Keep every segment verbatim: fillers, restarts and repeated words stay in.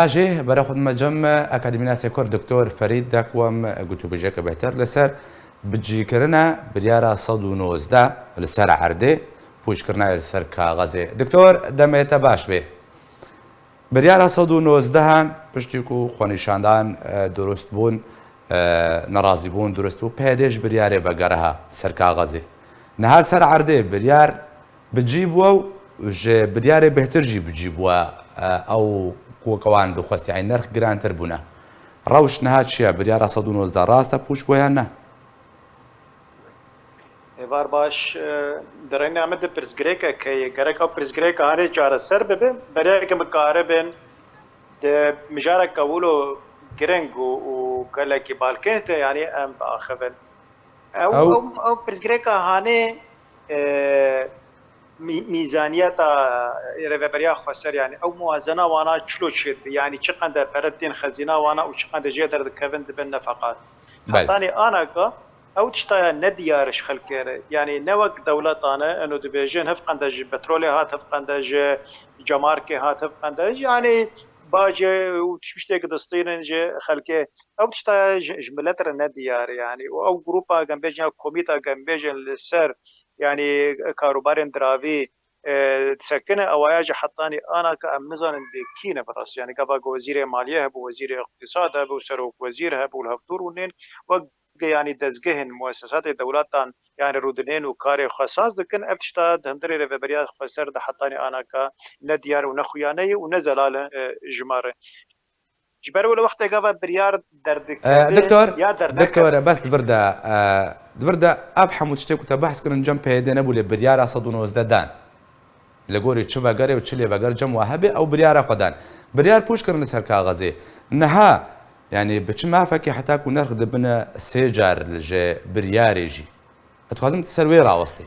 Jî berê xwe dime cem Akademînasê Kurd Doktor Ferîd Dekwem gotûbêjeke bêhtir li ser bicîkirina biryara sed û nozdeh li ser erdê, pûçkirina li ser kaxezê. Doktor, demê te baş bê. Biryara sed û nozdeh piştî ku xwenîşandan, e, durust bûn, e, nerazîbûn durust bû, P Y D ji biryarê vegeriha ser kaxezê. Niha li ser erdê biryar bi cî bû û ji biryarê bêhtir jî bi cî bû, e, ew ku wek wan dixwest, yanî nerx girantir bûne. Rewş niha çi ye? Biryara sed û nozdeh rast e pûç bû yan ne? Êvar baş, e, di reyna min di pirsgirêkek heye. Gerek ew pirsgirêka hanê çareser bibe. Berê ke min karibin di mijareke wilo giring û, û gelekî balkêş de, yanî em biaxivin. Ew, Ew ew, ew pirsgirêka hanê, e, mî-, mîzaniyeta Rêveberiya Xweser, yanî ew muwazena wana çilo çêdibe, yanî çi qende pere tên xezîna wana û çi qende jê derdikevin dibin nefeqat. Belê. Hetanî anaka ew tiştaya nediyar ji xelkê re, yanî ne wek dewletan e, eno dibêjin hiv qende ji petrolê hat, hiv qende ji cemarkê hat, hiv qende, yanî bacê û tiştêk distînin ji xelkê. Ew tiştaya ji, ji milet re nediyar e, yanî û ew grupa gembêjin ya komîta gembêjin li ser, yanî karobarên diravî, e, disekine, ewaya jî hetanî anaka em nizanin bê kî ne bi rastî. Yanî gava ku wezîrê maliyê hebû, wezîrê îqtîsad hebû, serok wezîr hebû, li hevdûr û nên wek, yanî dezgehên muesesatê dewletan, yanî rûdinên û karê xwe saz dikin. Ev tişta di hundirê Rêveberiya Xweser de hetanî anaka ne diyar û ne xuya ne ye û ne zelal e, e, ji me re. Ji ber wilo wextê gava biryar derdikeve, e, doktor, ya dernekeve. Doktor, bes di vir de, e, di vir de ev hemû tiştê ku te behs kirin cem P Y D nebû, lê biryara sed û nozdeh dan. Li gorî çi vegerê û çi lê veger cem wa hebe, ew biryara xwe dan. Biryar pûç kirin li ser kaxezê. Niha, yanî bi çi mafekê heta ku nerx dibine sê car li ji biryarê jî? Ez dixwazim tu ser wê rawestê.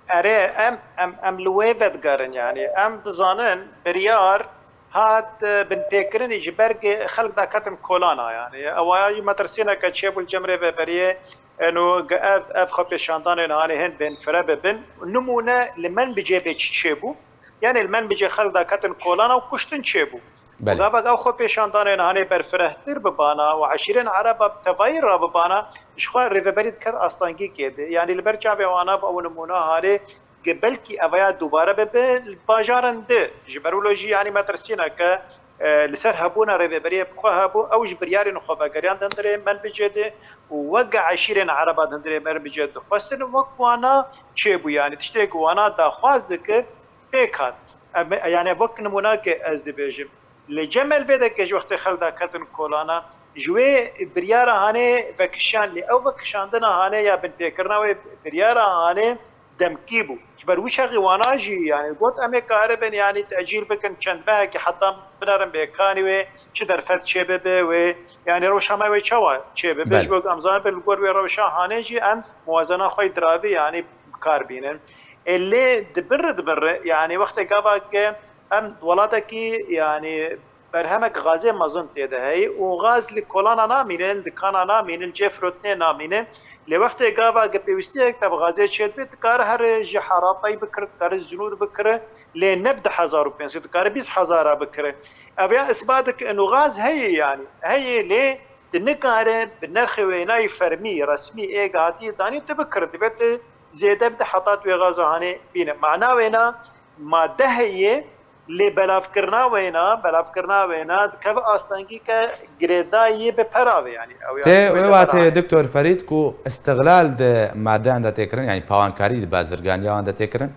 Erê, em, em, em li wê vedigerin, yanî em dizanin biryar hat, e, binpêkirinî ji ber ku xelk daketin kolana, yanî ewaya jî metirsîneke çêbû li cem rêveberiyê, eno ge-, ev, ev xwepêşandanên hanê hin bên fire bibin. Nimûne li Menbicê bê çi çêbû? Yanî li Menbicê xelk daketin kolana û kuştin çêbû. Belê. Gava ew xwepêşandanên hanê berfirehtir bibana û eşîrên Ereba bi tevayî rabibana, ji xwe rêveberî diket astengîkê de. Yanî li ber çavê wana bi ew nimûna hanê, ge belkî ev ya dubare bibe li bajaran di. Ji ber wilo jî yanî metirsîneke, e, li ser hebûna rêveberiyê bi xwe hebû, ew ji biryarên xwe vegeriyand hundirê Menbicê de û wek eşîrên Ereba di hundirê Menbicê dixwestin, wek wana çêbû. Yanî tiştê ku wana daxwaz dikir, pêk hat. Em, yanî wek nimûnakê ez dibêjim. Li cem elvêdekê ji wextê xelk daketin kolana, ji wê biryara hanê vekişiyan, lê ew vekişandina hanê ya binpêkirina wê biryara hanê demkî bû. Ji ber wî çaxî wana jî, yanî got, em ê karibin, yanî tecîl bikin çend mehekî heta binerin bêkanî wê çi derfet çêbibe wê, yanî rewşa me wê çawa çêbibe. Belê. Ji bo em zanibin li gor wê rewşa hanê jî em muwazena xwe yê diravî, yanî bi kar bînin. Ê lê di bin re, di bin re, yanî wextê gava ke em welatekî, yanî berhemek gazê mezin tê de heye û gaz li kolana namîne, li dikana namîne, li cihê firotinê namîne. Lê wextê gava ke pêwîstiyek te bi gazê çêdibe, dikare here ji heratayî bikire, dikare ji nû bikire, lê ne bi du hezar û pênc sed, dikare bîst hezara bikire. Ev ya isbat dike ino gaz heye, yanî heye, lê tu nikare bi nirxê wênayî fermî, resmî ê ke hatiye danî tu bikire. Divê tu zêde bide heta tu wê gaza hanê bîne. Mana wêna, made heye, lê belavkirina wêna, belavkirina wêna dikeve astengî ke girêdayî bi pera ve, yanî ew ya Tê wê watê, Doktor Ferîd, ku îstiglal di madeyan de tê kirin, yanî pawankarî di bazirganiyan de tê kirin?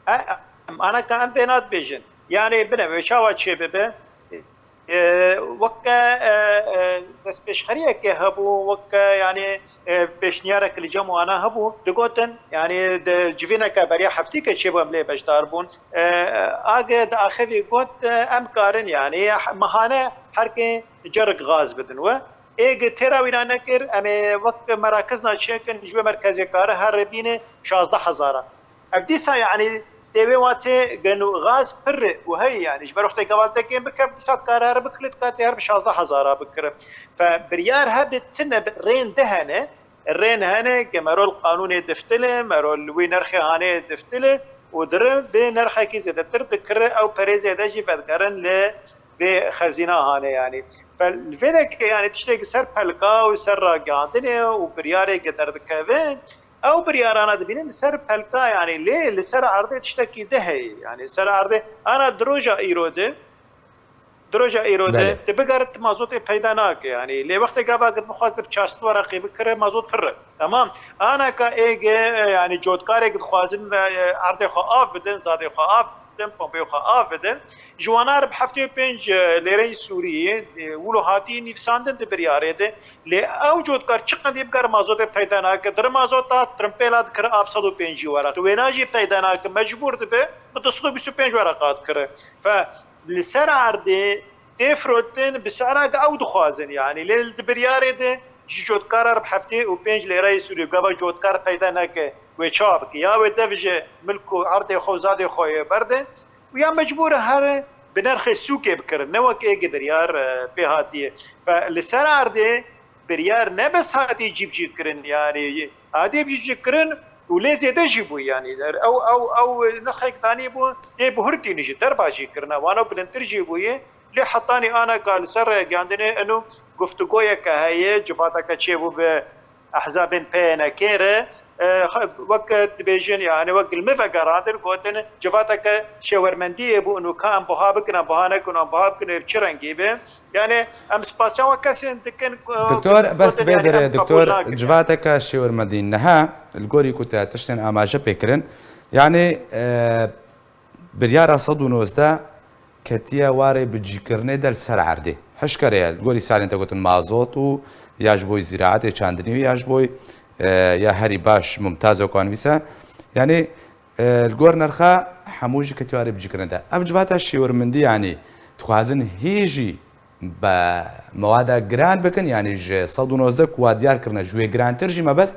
E, em anaka em vêna dibêjin. Yanî bine wê çawa çêbibe? E, weke, e, e, destpêşxeriyeke hebû, weke, yanî, e, pêşniyarek li cem wana hebû. Digotin, yanî di civîneke beriya heftîke çêbû em lê beşdar bûn. E, age di axivî got, e, em karin, yanî mehane herkê cerik gaz bidin we. Ê ge têra wîna nekir, em ê wek merakizna çêkin, ji wê merkezê kare here bîne şazdeh hezara. Ev dîsa, yanî, tê wê watê geno gaz pir û heye, yanî, ji ber wextê gava li tekê bike, ev dîsa dikare here bikire, dikare tê her bi şazdeh hezara bikire. Fe biryar hebe tine bi rên di hene, rên hene ke mero li qanûnê diftile, mero li wî nirxê hanê diftile, û dirin bê nirxekî zêdetir dikire, ew perê zêde jî vedigerin li vê xezîna hanê, yanî. Fe-, li vê derê, yanî, tiştekî ser pelka û ser ragihandinê û biryarêke derdikevin, ew biryarana dibînin li ser pelka, yanî, lê li ser erdê tiştekî di heye, yanî, li ser erdê ana di roja îro de, di roja îro de Belê. Tu bigere, tu mazotê peyda nake, yanî, lê wextê gava tu bixwaz tu çar sed weraqî bikire, mazot pir e. Tamam. Anaka êge, e, yanî, cotkarek dixwazin ve, e, erdê xwe av bidin, zadê xwe av bidin, pompeyê xwe av bidin. Ji wana re bi heftê û pênc, e, lêreyên Sûriyê, e, wilo hatî nivîsandin di biryarê de. Lê ew cotkar çi qedî bigere mazotê peyda nake. Dire mazota trimpêla dikire a bi sed û pêncî wera. Tu wêna jî peyda nake, mecbûr dibe bi du sed û bîst û pênc wera qat dikire. Fe li ser erdê tê firotin bi sereke ew dixwazin, yanî lê di biryarê de ji cotkara re bi heftê û pênc lêreyê Sûrî gava cotkar peyda neke, wê çawa bike? Ya wê dev ji milk û erdê xwe û zadê xwe yê berde û ya mecbûr e here bi nerxê sûkê bikirin, ne wek êgê biryar, e, pê hatiye. Fe li ser erdê biryar ne bes hatiye cîbicîkirin, yanî hatiye cîbicîkirin û lê zêde jî bû, yanî ew, ew, ew nirxek danî bû, tê bihurtîn jî, derba jî kirine, wana bilindtir jî bûye. Lê hetanî aneka li ser rêgiyandinê eno guftûgoyeke heye, civateke çêbû bi ehzabên P Y N K re, e, wek dibêjin, yani wek li min vegerandin, gotin civateke şêwermendiyê bû, ino ka em buha bikin, em buha nekin, em buha bikin, ê bi çi rengî be? Yani em spasiya we kesên dikin, e, Doktor, bes gotin, yani, divê em qebûl nakin. Doktor, civateke şêwermendî niha, li gorî ku te tiştên amaje pê kirin, yani, e, Biryara sed û nozdeh ketiye warê bicîkirinê de li ser erdê. Hişkere ye, li gorî salên te gotin mazot û ya ji bo zîraetê çandinî û ya ji bo, e, ya herî baş mumtaz û kanvîse. Yanî, e, li gor nirxa hemû jî ketiye warê bicîkirinê de. Ev civata şêwirmendî, yanî dixwazin hê jî be mewada giran bikin, yanî ji sed û nozdeh ku wa diyar kirine, ji wê girantir jî mebest?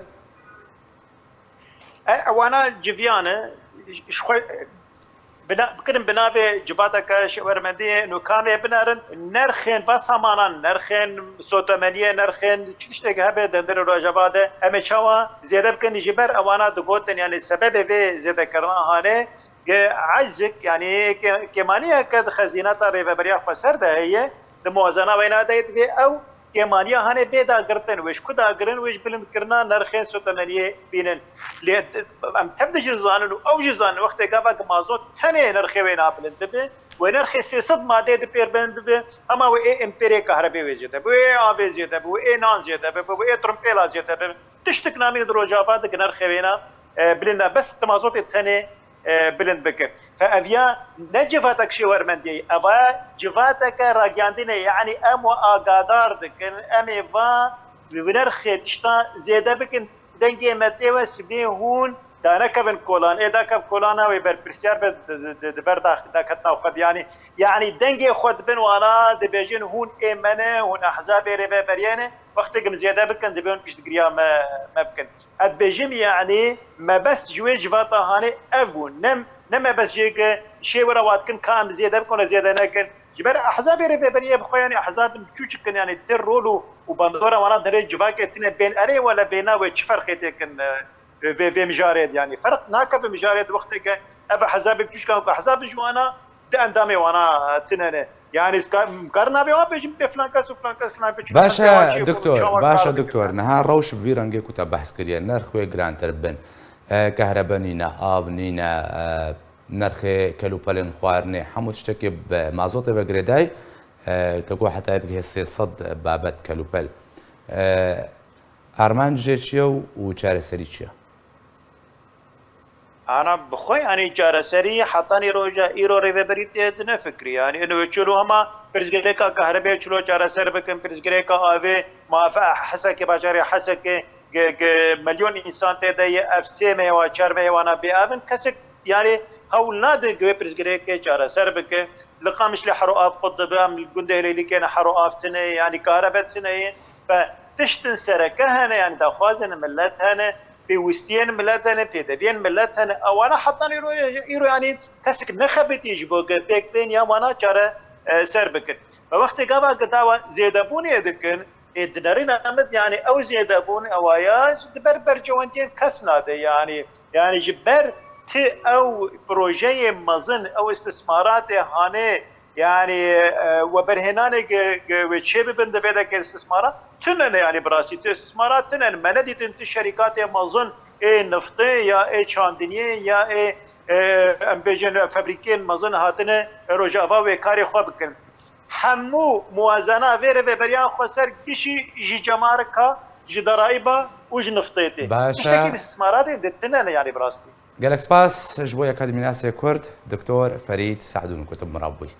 E, ewana civiyane, ji xwe, bina-, bikirin bi navê civateke şêwermendiyê nûkamê binerin, nerxên basamanan, nerxên sotemeniyê, nerxên çi tiştekî hebe di hundirê Rojava de, em ê çawa zêde bikin? Ji ber ewana digotin, yani sebebê vê zêdekirina hanê, ge eczik, yani kê-, kêmaniyeke di xezîneta rêveberiya xweser de heye, di muwazena wêna de divê ew kêmaniya hanê bê dagirtin, wê ji ku dagirin, wê ji bilindkirina nerxên sotemeniyê bînin. Lê em tev de jî zanin û ew jî zanin, wextê gava ku mazot tenê nirxê wê nabilind dibe, wê nirxê sê sed madê di pêr bilind bibe, hema wê ê emperê kahrebê wê zêde be, wê ê avê zêde be, wê ê nan zêde be, wê ê trimpêla zêde be. Tiştik namîne di Rojava de ku nirxê wêna, e, bilind e, bes di mazotê tenê e, bilind bike. Fe ev ya ne civatek şêwermendiyê, ev ya civateke ragiyandinê, yanî em we agadar dikin, em ê va bi nirxê tişta zêde bikin, dengê me tê we sibê hûn danekevin kolan, ê dakev kolana wê berpirsyar be di, di, di, di ber da-, daketina xwe de, yanî, yanî dengê xwe dibin wana dibêjin hûn ê me ne, hûn ehzabê rêveberiyê ne, wextê ku em zêde bikin, divê hûn piştgiriya me, me bikin. Ez dibêjim, yanî mebest ji wê civata hanê ev bû. Ne, ne mebest jê ke şê were wa dikin ka em zêde bikin, zêde nekin. Ji ber ehzabê rêveberiyê bi xwe, yanî ehzabin çûçik in, yanî ti rol û, û bandora wana derê civakê tune bên erê wele bêna wê çi ferqê têkin, e, vê, vê mijarê de, yanî ferq nake bi mijarê de wextê ke ev ehzabê çûçikan ku ehzabin ji wana di endamê wana tune ne. Yani, ka-, karin navê wan bêjin bê filan kes û filan kes, filan kes. Baş e, doktor, baş e, doktor. Niha rewş bi vî rengê ku te behs kiriye, nerx wê girantir bin. E, kehrebe nîne, av nîne, e, nerxê kelûpelên xwarinê, hemû tiştekê bi mazotê ve girêdayî, e, te got heta bigihê sê sed babet kelûpel. E, armanc jê çi ye û çareserî çi ye? Ana bi xwe, yanî çareserî hetanî roja îro rêveberî tê dinefikirî. Yanî ino çilo hema pirsgirêka kahrebê çilo çareser bikin, pirsgirêka avê, ma ev Hesekê, bajarê Hesekê, ge, ge milyon însan tê de ye, ev sê meh wa, çar meh wana bê avin, kesek, yanî hewl nade ku wê pirsgirêkê çareser bike. Li Qamişlê hero av qut dibe, em li gundê Hilêlîkê ne hero av tune ye, yanî kahrebe tune ye. Fe tiştin sereke hene, yanî daxwazên milet hene, pêwistiyên milet hene, pêdeviyên milet hene. Ewana hetan îro, îro yanî kesek nexebitî ji bo girtêk tên ya wana çare, e, ser bikin. Ve wextê gava ku dawa zêdebûnê dikin, ê dinerîne min, yanî ew zêdebûn ewa ya ji di ber bercewendiyên kes nade, yanî, yanî ji ber Ti ew projeyê mezin, ew istismaratê hanê, yani, e, we berhênanê ge, ge, wê çê bibin di vê de ke istismara tune ne, yani, bi rastî tu istismara tune ne. Me nedîtin tu şerîkatê mezin ê niftê ya ê çandiniyê ya ê, e, em bêjin, fabrîkên mezin hatine Rojava wê karê xwe bikin. Hemû muwazena vê rêveberiya xweser gişî ji cemarika, ji deraiba û ji niftê tê. Baş e. Tiştekî istismaratê de tune ne, yani, bi rastî. Gelek spas ji bo Akademînasê Kurd, Doktor Ferîd Se'dûn, ku tu bi me re bûyî.